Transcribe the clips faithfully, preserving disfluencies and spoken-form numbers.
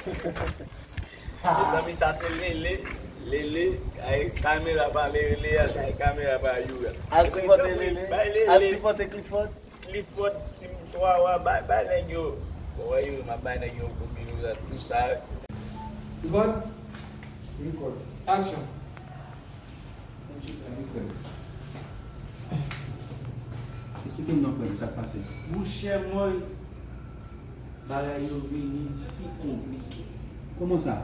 Mezanmi, sa se Lele. Lele, ay kamera pa Lele a, sa e kamera pa Youri a. Al sipòte Lele. Bay Lele. Al sipòte Clifford. Clifford, Tim Twawa, bay, bay nèg yo. Bon, wè Youri, m ap bay nèg yo kote Youri a, tou sa. Record. Record. Action. Esplike m non, frè m, sa k pase? Monchè mwen, bagay yo vini pi konplike. Kòman sa?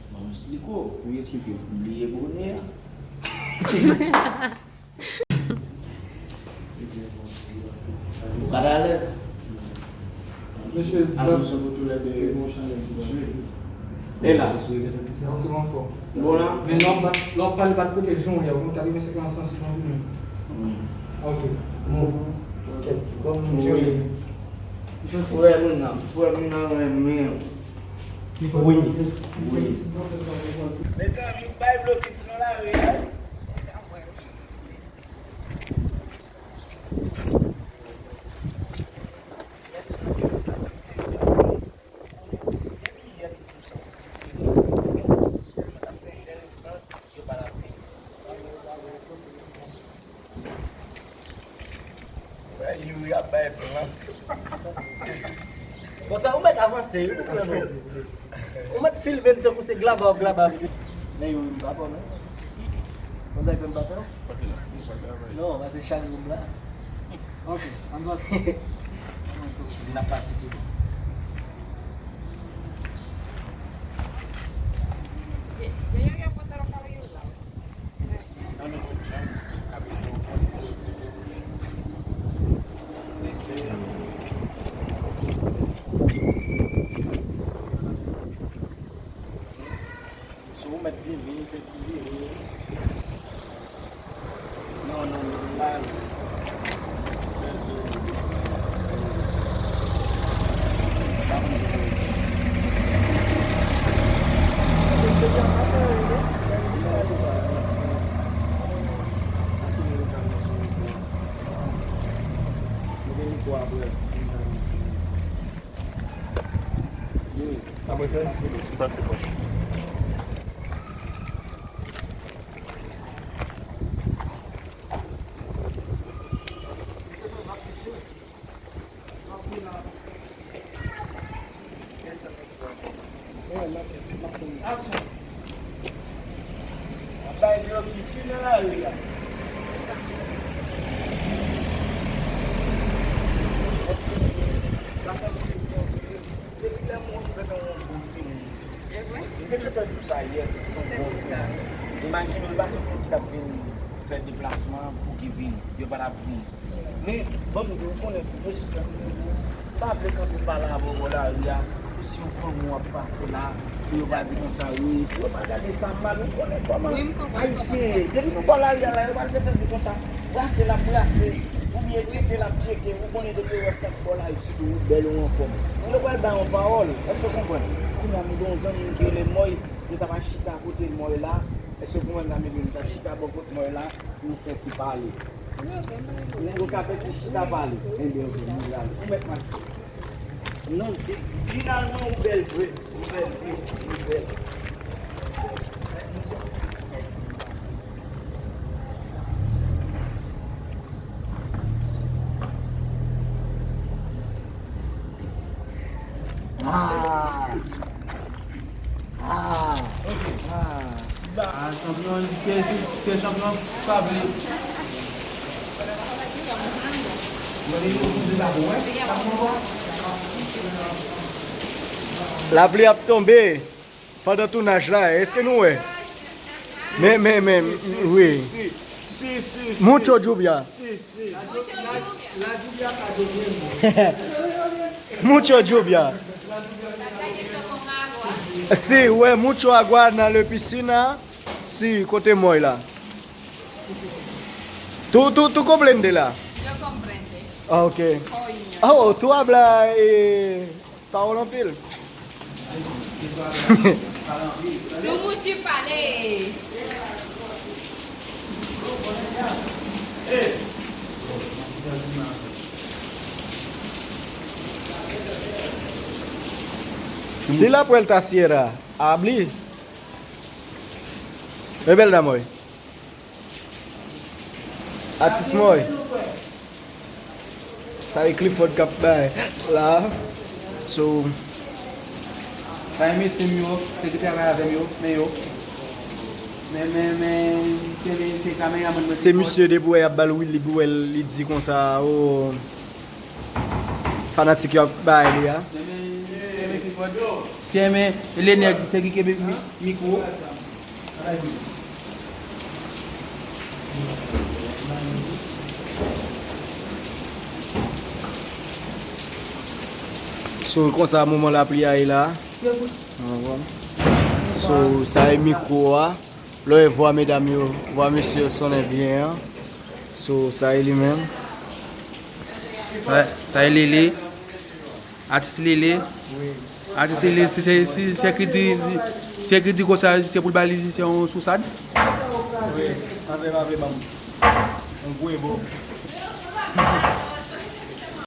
Ban m esplike w. Wi, esplike m. M bliye bonè a. Ou pa t alèz? Mesye, attention pou tou lè de. E la. Bon la. Men lè w ap bat, lè w ap pale, bat kote jan w ye, ou konn katrevensèt an sansib anpil menm. Ok. Bon. Kèt, bon, m jere. Frè m nan, frè m nan renmen w. Wi. Wi. Mezanmi, bay blokis nan lari a. Youri ap bay plan. Konsa, ou mèt avanse, wi, pou pran non. Ou mèt filme m tankou se glaba w glaba. Men Youri, m pa pè w, non. Konsa, m pa pè w? Non, pase chak jou m la. Ok, ann pati. N ap pati tou. Si w mèt vini, fè ti vire. Non, non, non, la. Action. Ap bay blokis wi nan lari a. Sa fè m di w, depi lè m wè m gentan yon bon timoun. M te gentan di w sa yè, se yon bon timoun. Imajine w, li pa t yon moun ki t ap vin fè deplasman pou ki vin, yo pa t ap vin. Men, ban m di w, ou konnen tou, respè pou ou. Sa vle kanpe pale avè w bò lari a, pou si yon fanmi w ap pase la, pou yo pa di konsa, wi, pou yo pa gade sa mal, ou konnen kòman Ayisyen ye. Depi nou bò lari a la, yo pral gentan di konsa, brase l ap brase, oubyen tcheke l ap tcheke, ou konnen depi yo wè w ap fè bò lari, sitou ou bèl, ou anfòm. Moun yo pral ba w yon pawòl, èske w konprann? Kounye a, m gen yon zanmi m ki rele Mòy, nou t ap chita kote Mòy la, èske w konprann sa m vle di? Nou t ap chita bò kot Mòy la, nou fè ti pale. Ou ka fè ti chita pale. Enben, ok, nou pral. Ou mèt mache. Non, fi-, finalman, ou bèl vre. Ou bèl vre. Ou bèl. Ah! Ah! Ah! Ah, chanpyon, se, se, se chanpyon, sa vle. Lapli ap tonbe pandan tounaj la, èske nou wè? Men, men, men, wi. Mucho lluvia. Mucho lluvia. Si, ouais, mucho agua dans le piscina. Si, kote Mòy la. Tu, tu, tu comprende la? Yo comprende. Ah, ok. Coño. Oh, tu hablas, eh, pawòl anpil. Nou mouti pale. Si la puerta cierra, abri. E bèl dam, wi. Atis mwen. Sa e Clifford k ap bay la. So, sa e mesye m yo, se ki travay avè m yo, men yo. Men, men, men, se, men, se kameramann mwen. Se misye depi w wè y ap ba l Willy Bouwèl, li di konsa, o, fanatik yo ap bay li a. Men, men, se, men, se Clifford. Se, men, Lenèg, se ki kenbe mi-, mikwo. So, konsa moman lapli a ye la. So, sa e mikwo a. Lè w wè vwa medam yo, vwa mesye yo sonnen byen an. So, sa e li menm. Wè, sa e Lele. Atis Lele. Atis Lele, si se, si se ki di, si se ki di konsa, se pou l ba li, se yon sousad. Wi, antre pa vle ban m. Yon gwo ebo.